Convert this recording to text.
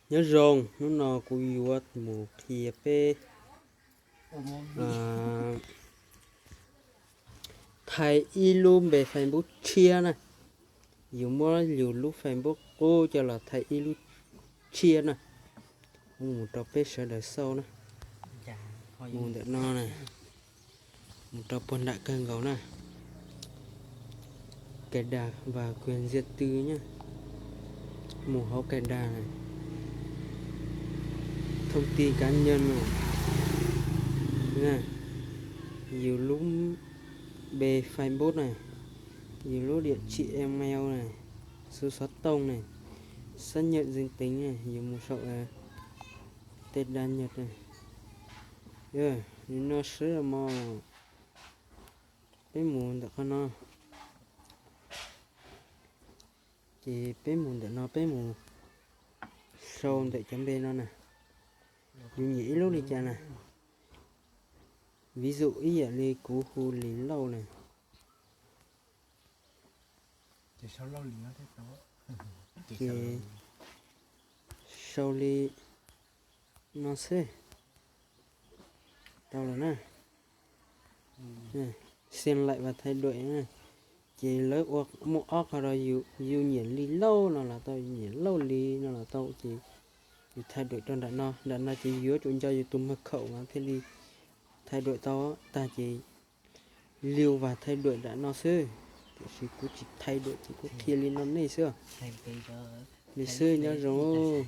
Nyob zoo, hnub no kuv yuav mus qhia peb thaij ib lub npe Facebook tshiab na. Yus muab yus lub Facebook qub coj los thaij ib lub tshiab na. Mus rau peb sawv daws xauj na. Mus ntawm no na, mus rau puag nram kawg nkaus na. Cài đặt và quyền riêng tư nhé. Mus hauv cài đặt này. Thông tin cá nhân này. Yus lub npe Facebook này. Yus lub địa chỉ email này. Số xóa tông này. Xác nhận danh tính này. Yus mus saum tej đăng nhập này. Li no xwb mog. Peb mus ntawm qhov no. Ces peb mus ntawm no, peb mus sau ntawm cov npe no na. Yus nyiam ib lub li cas na. Ví dụ ib yam li kuv hu Lis Lauj na. Ces sau li no xwb. Tau lawm na. Xem lại và thay đổi na. Ces lawv ua muaj ob qho rau yus, yus nyiam Lis Lauj no los tau, nyiam Lauj Lis no los tau, ces yus thay đổi rau nram no, nram no ces yus yuav tsum nco yus tus mật khẩu mas thiaj li thay đổi tau. Tag ces lưu và thay đổi nram no xwb. Tiam sis kuv tsis thay đổi ces kuv qhia li no nej xwb. Li xwb, nyob zoo.